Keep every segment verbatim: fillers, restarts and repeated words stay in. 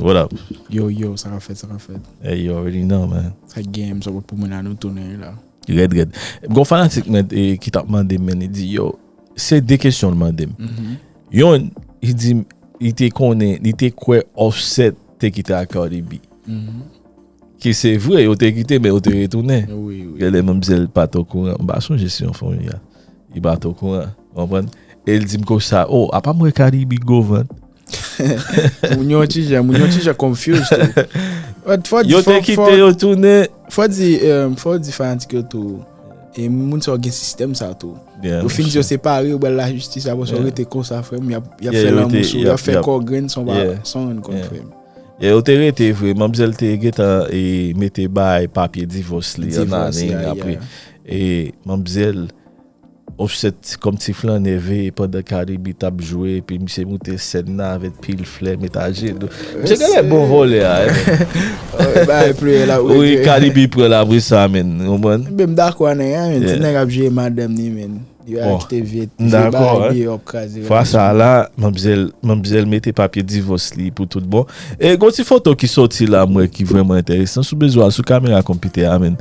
What up? Yo, yo, sa ka fèt, sa ka fèt. Hey, you already know, man. Sa gen, m sot pou mwen la, nou tounen la. Red, red. Gon fanatik mwen, eh, ki t ap mande m, men li di, yo, se de kesyon l mande m. Yon, li di m, li te konnen, li te kwè Offset te kite ak Cardi B. Ki se vre, yo te kite, men yo te retounen. Wi, wi. Gen lè manmzèl pa t okouran, m pa sonje si yon fanmi a. Li pa t okouran, w konprann? E l di m konsa, oh, apa m wè Cardi B gwo vant. Moun yo ti jan, moun yo ti jan confused tou. But fò di, Yo te fò, kite, fò, yo tounen. Fò di, um, fò di fanatik yo tou. E moun sa yo gen sistèm sa tou. Yeah, Yo fin di yo separe, yo bal lajistis, apre sa yo Yeah. rete konsa, frè m. Y ap, y ap Yeah, fè yo lanmou te- sou, y y ap- ap fè y ap- kò grenn san w pa, Yeah. san w rann kont, Yeah. frè m. Yeah, yo te rete vre. Manmzèl te gentan e mete bay papye divòs li an Divòs, ane yeah, apre. Yeah. E manmzèl Offset kòm ti flannè veye pandan Cardi B t ap jwe, epi misye moute sèn nan avèk pil flè, met ajenou. Misye genlè bon vòlè a, eh. Bay pleye la. Wi, Cardi B pran l apre sa, men. Ou konprann? Mwen m dakò nan an, men ti Yeah. nèg ap jere madanm ni, men. Yo Bon, achte vye, m vye dakò, bagay, eh. vye ap kraze. Fwa sa la, manmzèl, manmzèl mete papye divòs li pou tout bon. E gon ti foto ki soti la, mwen, ki vrèman enteresan. Si w bezwen al sou kamera konpitè a, men.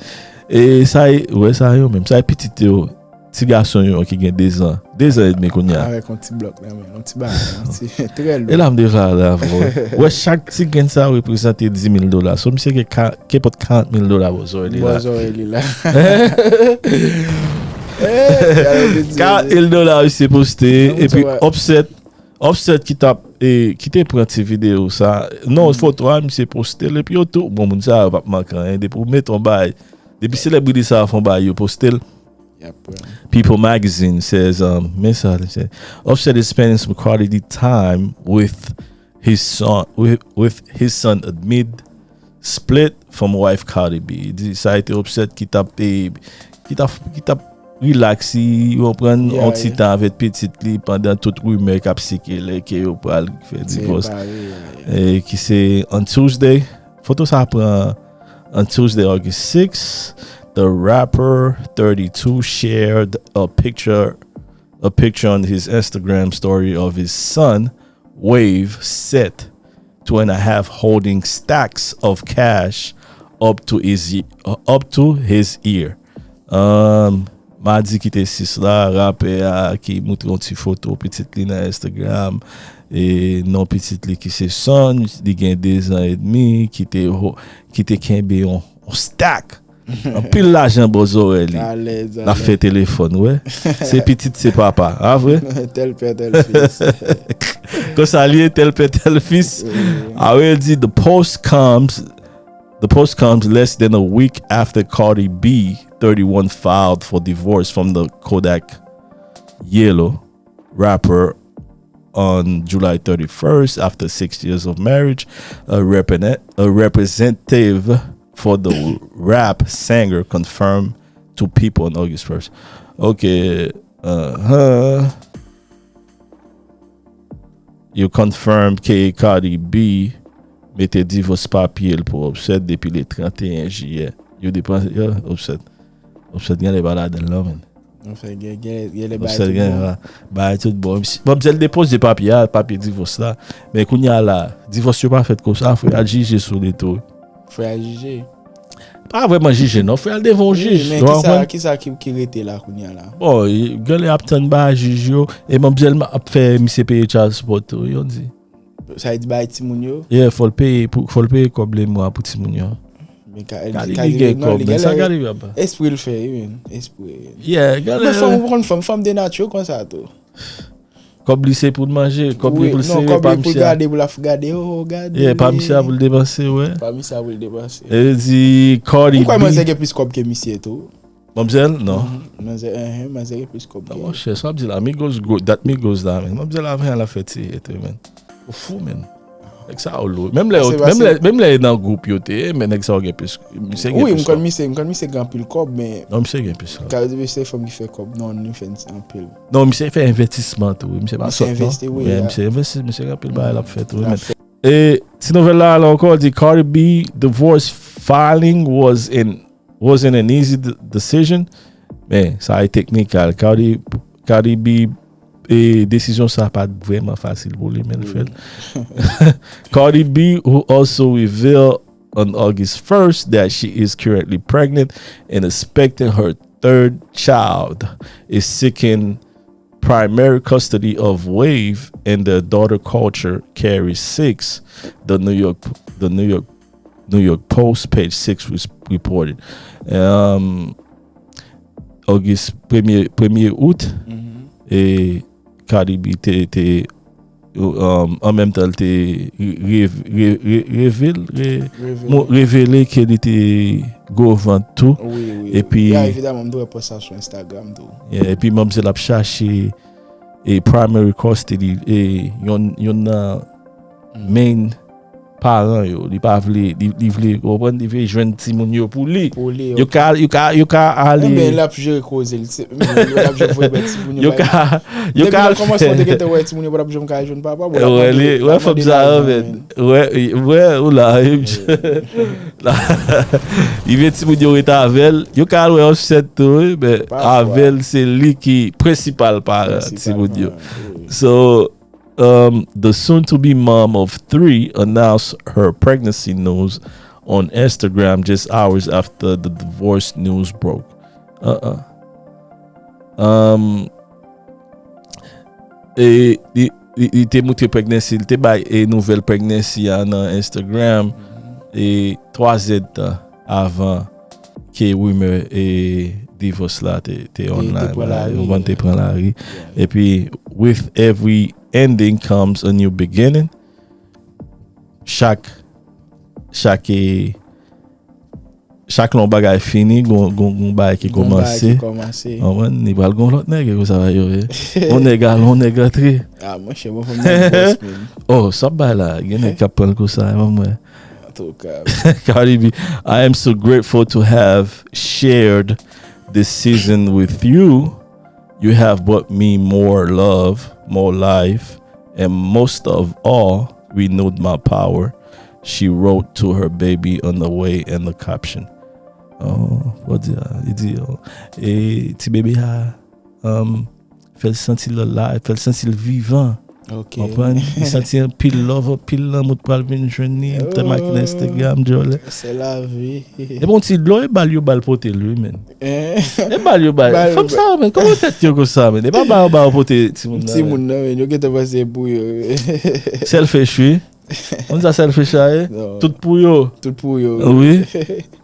E sa e, wè sa yo menm. Sa e pitit yo, ti gason yo ki gen dezan. Dezan edmi kounye a. Avèk yon ti blòk nan men, yon ti bagay, yon ti, trè lou. E la m deja la, bro. Wè chak ti grenn sa reprezante dis mil dola. So, misye gen ka, kenpòt karant mil dola bò zòrèy li la. Bò zòrèy li la. Eh, gade, Karant mil dola misye poste, Moun sa epi wè. Offset, Offset ki t ap, e, ki te pran ti videyo sa. Non, foto a, misye poste l, epi yo tou, bon, moun sa yo p ap manke anyen, depi w met yon bay, depi selebrite sa a fè yon bay, yo poste l. Y ap pran. People Magazine says, um, men sa, li se, Offset is spending some quality time with his son, with, with his son amid split from wife Cardi B. Li di sa a te Offset ki t ap, eh, ki t ap, ki t ap relax, li, ou konprann, Yeah, yon ti yeah. Tan avèk pitit li pandan tout rimè k ap sikile ke yo pral fè divòs. Separe, yeah, yeah. Eh, ki se on Tuesday. Foto sa pran on Tuesday, August six. The rapper thirty-two shared a picture, a picture on his Instagram story of his son, Wave, set two and a half, holding stacks of cash up to his, e- uh, up to his ear. Um, Madi ki te sis la, rapè a ki montre yon ti foto pitit li nan Instagram, e non pitit li ki se Son, li gen dezan edmi, ki te ho-, ki te kenbe yon, yon stack. Anpil lajan bò zòrèy li. Alèz, L ap fè telefòn, wè. Se pitit, se papa. A vre? Tel pè, tel fis. Konsa li ye, tel pè, tel fis. Already, the post comes, the post comes less than a week after Cardi B, thirty-one, filed for divorce from the Kodak Yellow rapper on July thirty-first after six years of marriage. A, represent, a representative for the rap singer confirmed to People on August first. Ok, uh-huh. Yo confirm ke Cardi B mete divòs papye l pou Offset depi le trant et un jiyè. Yo depanse, yo, Offset. Offset gen lè pa ladan l non, men. Offset gen, gen, gen lè Offset bay gen tout la. Bay tout bon. Manmzèl depoze papye a, papye divòs la. Men kounye a la, divòs yo pa fèt konsa, frè a jije sou li tou. Frè a jije. Pa vrèman jije non, frè al devan yon jij. Men Ou kisa, konprann? Kisa ki, ki rete la kounye a la? Bon, gen lè ap tann bagay jij yo, e manmzèl ap fè misye peye child support tou, yo di. Sa vle di bay timoun yo? Yeah, fò l peye pou, fò l peye kòb lemwa pou timoun yo. Men ka, Gade ka li di gen non, kòb, li men gen sa lè Cardi B ap bay. Espri l fè, wi, men. Espri. Yeah, gade. Men fanm, ou konn fanm, fanm de nati yo konsa tou. Kòb li se pou l manje, kòb li Wi, pou l non, sere, kòb pa li pou l misye a. Gade, pou l ap gade, oh, gade. Yeah, pa misye a pou l depanse, wè. Pa misye a pou l depanse. E di Cardi Ou kwè manzè B. Gen plis kòb ke misye tou? Manmzèl? Non. Manzè, eh, manzè gen plis kòb. Non, monchè, sa ap di la, Migos, go, dat Migos la, men. Manmzèl avè l ap fè ti ete, men. Ou fou, men. Nèg sa yo lou. Menm lè yo, Pase, menm lè, pase. Menm lè yo nan gwoup yo te ye, men nèg sa yo gen plis. Misye gen Wi, plis m konn kòb. Misye, m konn misye gen anpil kòb, men Non, misye gen plis kòb. Cardi B se fanm ki fè kòb. Non, li fè anpil. Non, misye fè envètisman tou, wi. Misye pa Misye sòt, non. envesti, wi, Wi, ya. Misye envesti, misye gen anpil bagay l ap fè tou, wi, L ap men. E ti nouvèl la, la ankò, di Cardi B divorce filing was in, wasn't an easy d- decision. Men, sa e teknikal. Cardi, Cardi B e desizyon sa pa t vrèman fasil pou li, men l fè l. Cardi B, who also revealed on August first that she is currently pregnant and expecting her third child, is seeking primary custody of Wayde and their daughter Karlie, carries six, the New York, the New York, New York Post, page six, was reported. Um, August, premye, premye out, e Cardi B te, te, um, an menm tan, l te re-, re-, re-, re-, revil-, re-, mo-, revele ke li te gwo vant tou. Wi, wi, wi. Epi, ya, evidaman, m te wè post sa sou Instagram tou. Yeah, epi manmzèl ap chache e primary custody, e yon, yon nan main paran yo. Li pa vle, li, li vle, ou konprann, li vle jwenn timoun yo pou li. Pou li, yo ka, yo ka, yo ka ale. Enben, l ap jere koze l, se, l ap jere voye bay timoun yo. Yo ka, yo ka al fè. Depi nan kòmansman, te gentan wè timoun yo pa t ap janm ka jwenn papa, bon, l ap mande, l ap mande lajan, men. Wè, wè, ou la, wi. La, li vle timoun yo ret avè l. Yo ka al wè Offset tou, wi, men avè l, se li ki prensipal paran timoun yo. So, um, the soon-to-be mom of three announced her pregnancy news on Instagram just hours after the divorce news broke. Uh-uh. Um, e li, li, li te moutre pregnancy, li te bay e nouvèl pregnancy a nan Instagram e twa zèdtan avan ke rumè e divorce la te, te online la, te pran lari. Epi, with every ending comes a new beginning. Chak, chak e, chak lè yon bagay fini, gon, gon, gon bagay ki kòmanse. Gon bagay ki kòmanse. Konprann? Li pral gon lòt nèg, e konsa yo ye. Yon nèg ale, yon nèg antre. Ah, monchè, bon, fò m nan boss, man. Oh, sa bay la, gen nèg k ap pran l konsa, e ban m wè. Antouka. Cardi B, I am so grateful to have shared this season with you. You have brought me more love, more life, and most of all, renewed my power, she wrote to her baby on the way in the caption. Oh, Bondye, li di, oh, e ti bebe a, um, fè l santi l alive, fè l santi l vivan. Ok. Konprann? Li santi anpil love, anpil lanmou t pral vin jwenn li, tèlman ki nan Instagram, djòlè. Se lavi. E bon ti dlo, e bal yo bal pote l, wi, men. E bal yo bal. Fanm sa, men, kòman tèt yo konsa, men? E pa ba yo ba yo pote timoun nan, men. Timoun nan, men, yo gentan panse pou yo. Selfish, wi. Moun sa selfish sa ye? Tout pou yo. Tout pou yo. Wi.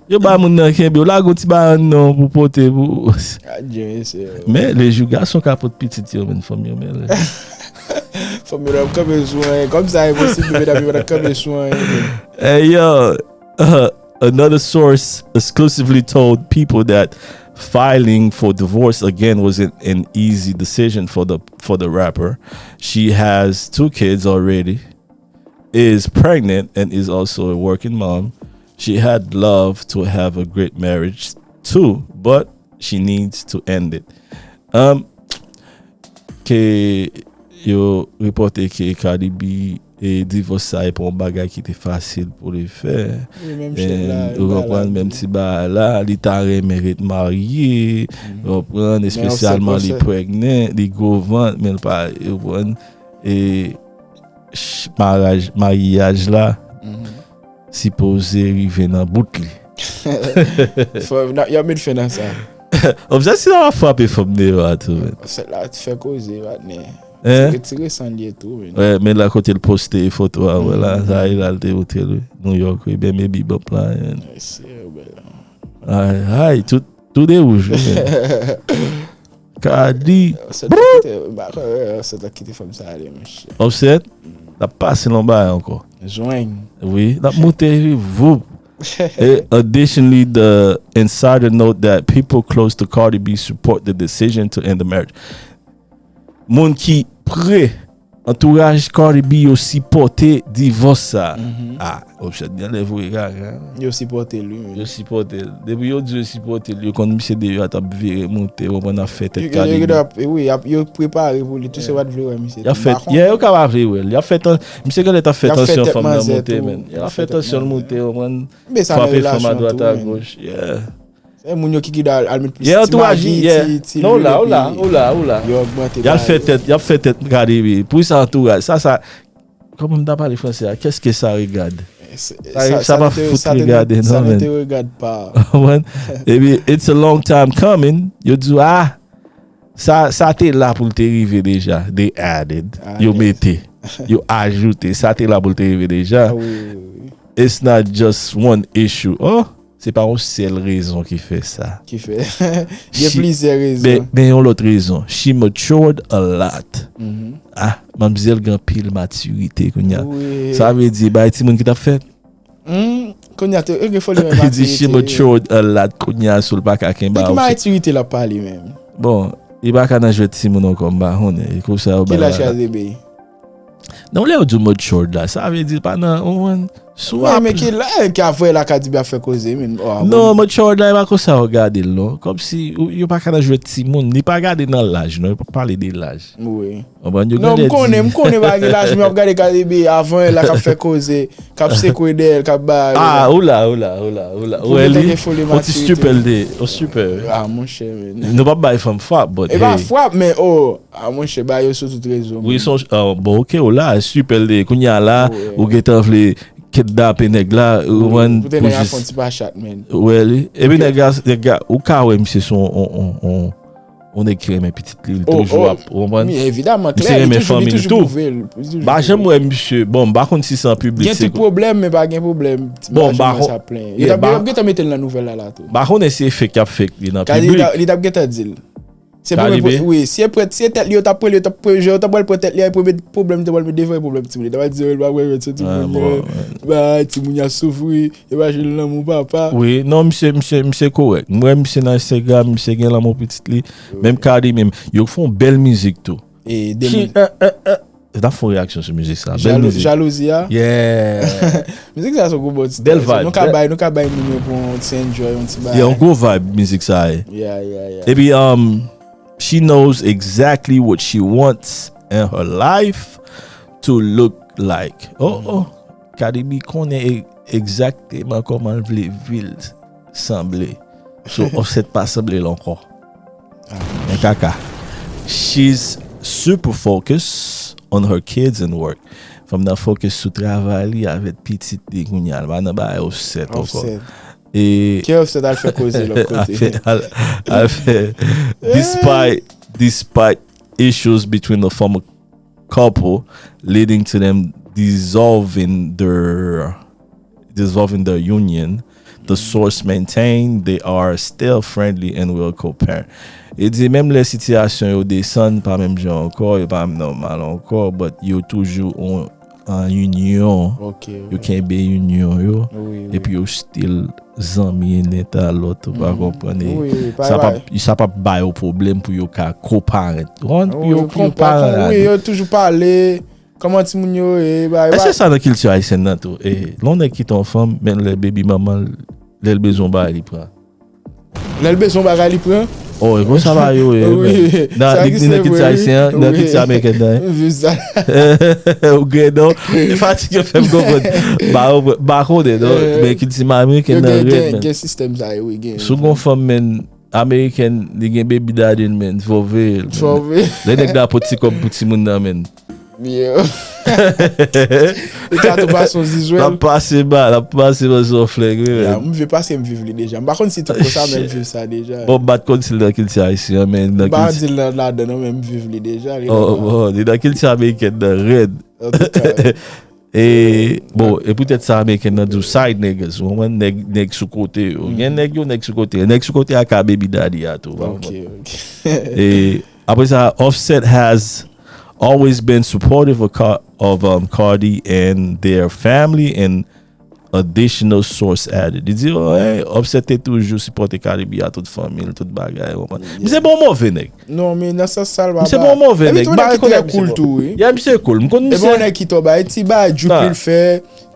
Yo ba moun nan kenbe, yo lage yon ti barann nan pou pote pou. Adye, mesye. Men, le jou gason ka pot pitit yo, men fanm yo, men. Fanm yo ap kanpe sou anyen. Kòm sa enposib, medam yo pa t ap kanpe sou anyen, men. Hey, yo, uh, another source exclusively told People that filing for divorce again wasn't an easy decision for the, for the rapper. She has two kids already, is pregnant, and is also a working mom. She had loved to have a great marriage too, but she needs to end it. Um, ke yo repòte ke Cardi B, e, divòs sa e pa yon bagay ki te fasil pou li fè. Wi, menm chèk la, ou konprann, menm ti bagay la, li ta renmen ret marye, ou konprann, espesyalman li pregnant, li gwo vant, men l pa, ou konprann, e, ch-, maraj, maryaj la sipoze rive nan bout li. Fò, y ap met fen nan sa. Obsesyon ap frape fanm deyò a tou, men. Sèt la fè koze, patnè. Se ti resan li ye tou, men. Wè, men la kote l poste foto a, wè la, sa e la l te montre l, wi. New York, wi, ben, maybe bump la, men. Ay, ay, tout, tout de wouj, wi, men. Cardi. Offset la kite, m pa kwè, wè, Offset la kite fanm sa ale, monchè. Offset? L ap pase l yon bagay ankò. Jwenn. Wi, l ap monte, voup. Eh, additionally, the insider note that people close to Cardi B support the decision to end the marriage. Moun ki pre, antouraj Cardi B yo sipòte divòs sa. Ah, Offset genlè voye kaka. Yo sipòte l, wi, men. Yo sipòte l. Depi yo di yo sipòte l, yo konn misye deyò a t ap vire monte, w konprann, ap fè tèt Cardi B. Wi, y ap, yo prepare pou li, tou se pa t vle wè misye. Y ap fè, yeah, yo ka pa vle wè l. Y ap fè tan-, misye genlè t ap fè tansyon fanm nan monte, men. Y ap fè tansyon l monte, w konprann. Frape fanm adwat agoch. Yeah. E moun yo ki ki al, al met plis ti magi, ti, ti lwil, epi yo ogmante bagay yo. Y ap fè tèt, y ap fè tèt Cardi B. Pou sa antouraj, sa, sa, kòman m ta pale franse a? Qu'est-ce que ça regarde? Sa, sa, sa pa fout regade, non, man. Sa ne te regarde pas. Konprann? Epi, it's a long time coming. Yo di, ah, sa, sa te la pou l te rive deja. They added. Yo mete. Yo ajoute. Sa te la pou l te rive deja. It's not just one issue. Oh, se pa yon sèl rezon ki fè sa. Ki fè. Gen plizyè rezon. Men, men yon lòt rezon. She matured a lot. Ah, manmzèl gen anpil matirite kounye a. Sa vle di, bay timoun ki t ap fèt. Hmm, kounye a tou, yo gen foli menm matirite. Li di she matured a lot kounye a, sou l pa ka kenbe a. De ki matirite l ap pale menm? Bon, li pa ka nan jwèt timoun ankò, m pa konnen. E konsa yo bay la. Ki laj Cardi B? Non, lè yo di matured la, sa vle di pa nan, ou konprann? Sou ap. Men ki la, ki ap voye la Cardi B ap fè koze, men. Non, matured la, e pa konsa yo gade l, non. Kòmsi, yo pa ka nan jwèt timoun. Li pa gade nan laj, non. Yo pa pale de laj. Wi. Konprann? Yo gen de. Non, m konnen, m konnen pa gen laj, men w ap gade Cardi B avan la k ap fè koze, k ap sekwe dèyè l, k ap ba. Ah, oula, oula, oula, oula. Ou wè li? On ti stupid de, on stupid. Ah, monchè, men. Nou p ap bay fanm frap, but e pa frap, men oh, ah, monchè, ba yo sou tout rezo. Wi, son, ah, bon, ok, oula, stupid de. Kounye a la, ou gentan vle kidnape nèg la, ou konprann, pou te nèg la fè yon ti pachat, men. Ou wè li? Epi nèg la, nèg la, ou ka wè misye se yon, yon, yon, yon yon nèg ki renmen pitit li, li toujou ap, ou konprann? Evidaman, klè, li toujou, li toujou pwouve l. M pa janm wè misye, bon, m pa konn si se an piblik. Gen tout pwoblèm, men pa gen pwoblèm. Bon, m pa konn. Yo t ap, yo t ap gentan mete l nan nouvèl la, la tou. M pa konnen si e fake y ap fake li nan piblik. Li t ap gentan di l. Se pwoblèm, wi, si e prèt, si e tèt li, yo t ap pran, yo t ap pran tèt li, e pwoblèm, pwoblèm, li t ap pral met devan, e pwoblèm timoun. Li t ap di, yo, l pa renmen timoun yo, bay, timoun yo ap soufri. Imajine lanmou papa. Wi, non, misye, misye, misye kòrèk. M wè misye nan Instagram, misye gen lanmou pitit li. Menm Cardi menm. Yo fè yon bèl mizik tou. E de moun. N ap fè yon reyaksyon sou mizik sa. Bèl mizik. Jalouzi a? Yeah. Mizik sa se yon gwo bon ti. Bèl vibe. Nou ka bay, nou ka bay moun yo pou yon ti enjoy, yon ti bagay. Yeah, yon gwo vibe mizik sa ye. Yeah, yeah, yeah. Epi, um, she knows exactly what she wants in her life to look like. Oh, oh. Cardi B konnen e-, egzakteman kòman l vle vi l sanble. So, Offset pa sanble l ankò. Men kaka. She's super focused on her kids and work. Fanm nan focus sou travay li avèk pitit li kounye a. L pa nan bagay Offset ankò. Offset. E ke Offset al fè koze lòt kote. Al fè, al, al fè. Despite, despite issues between the former couple, leading to them dissolving their, dissolving their union. The source maintain they are still friendly and will co-parent. E di menm lè sitiyasyon yo desann pa menm jan ankò, yo pa nòmal ankò, but yo toujou an, an inyon. Ok, yo kenbe inyon yo. Wi, wi. Epi yo still zanmi youn ak lòt, ou pa konprann. Wi, wi, sa p ap, sa p ap ba yo pwoblèm pou yo ka co-parent. Ou konprann? Pou yo, pou yo paran la. Wi, yo toujou pale. Kòman timoun yo ye, bagay. Èske sa nan kilti ayisyèn nan tou? E, lè yon nèg kite yon fanm, men lè baby manman l, lè l bezwen yon bagay, li pran. Lè l bezwen yon bagay, li pran? Oh, e konsa bagay yo ye, men. Nan, li nan kilti ayisyen an, nan kilti amerikèn nan, hein? M viv sa. Ou gen non. E fatige fè m konprann. Ba, ba konnen, non. Men kilti amerikèn nan rèd, men. Gen sistèm sa yo, wi, gen. Si w gen yon fanm, men, amerikèn, li gen baby daddy l, men, fò w veye l, men. Fò w veye. Lè nèg la pot ti kòb pou timoun nan, men. Yo. Li ka tou pase yon zizwèl. L ap pase ba, l ap pase ba sou flèg, wi, men. Ya, m vle pase, m viv li deja. M pa konn si tout konsa, men m viv sa deja. Bon, m pa t konn si l nan kilti ayisyen an, men nan kilti. M pa di l nan, ladan, non, men m viv li deja. Oh, bon, li nan kilti amerikèn nan, rèd. Antouka. E, bon, e poutèt sa, amerikèn nan di w side niggas, ou konprann, nèg, nèg sou kote yo. Gen nèg yo, nèg sou kote. Nèg sou kote a ka baby daddy a tou, ou pa konprann? Ok, ok. E, apre sa, Offset has always been supportive of, Ca-, of, um, Cardi and their family and additional source added. Li di, oh, hey, Offset te toujou sipòte Cardi B a tout fanmi l, tout bagay, ou konprann? Misye pa yon move nèg. Non, men nan sans sa l pa ba. Misye pa yon move nèg. Epi tou, nèg ki trè cool tou, wi. Yeah, misye cool. M konn misye. E pa yon nèg ki twò ba. E ti bagay jouk li fè,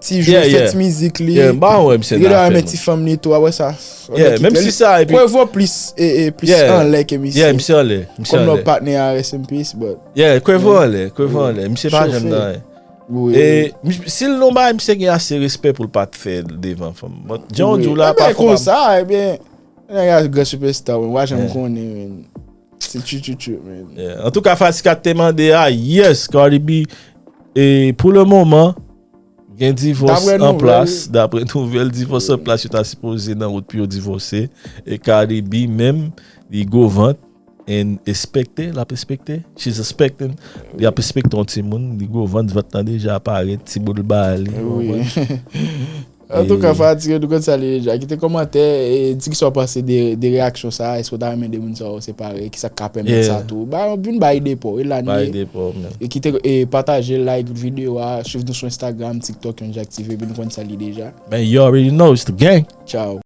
ti jwe, fè ti mizik li. Yeah, m pa wè misye nan afè. Li gen dwa renmen ti fanm li tou, apre sa. Yeah, menm si sa, epi Quavo plis, e, e, plis anlè ke misye. Yeah, misye anlè. Misye anlè. Kòm lòt patnè a, rest in peace, but. Yeah, Quavo anlè, Quavo anlè. Misye pa janm nan anyen. Wi. E, si l nan yon bagay, misye gen ase respè pou l pa t fè l devan fanm. But, jan w di w la, pa fò pa. Ebyen, konsa, ebyen, Nèg la gran superstar, man. Wa janm konnen, man. Se tchou tchou tchou, man. Antouka, Fatika te mande a, yes, Cardi B, e pou le moman, gen divòs an plas. Dapre nouvèl, divòs an plas, yo ta sipoze nan wout pou yo divòse. E Cardi B menm, li gwo vant, and espekte, l ap espekte. She's expecting. Li ap espekte yon timoun, li gwo vant, vant lan deja parèt, ti boul ba li. Antouka, Fatika, nou konn sa li deja. Kite kòmantè e di kisa w panse de, de reyaksyon sa. Èske w ta renmen de moun sa yo separe? Kisa k ka pèmèt sa tou? Ba, vin bay ide pa w. E la nou ye. E kite, e pataje, like videyo a, swiv nou sou Instagram, TikTok, Yon Jack T V, epi nou konn sa li deja. Man, you already know, it's the gang. Ciao.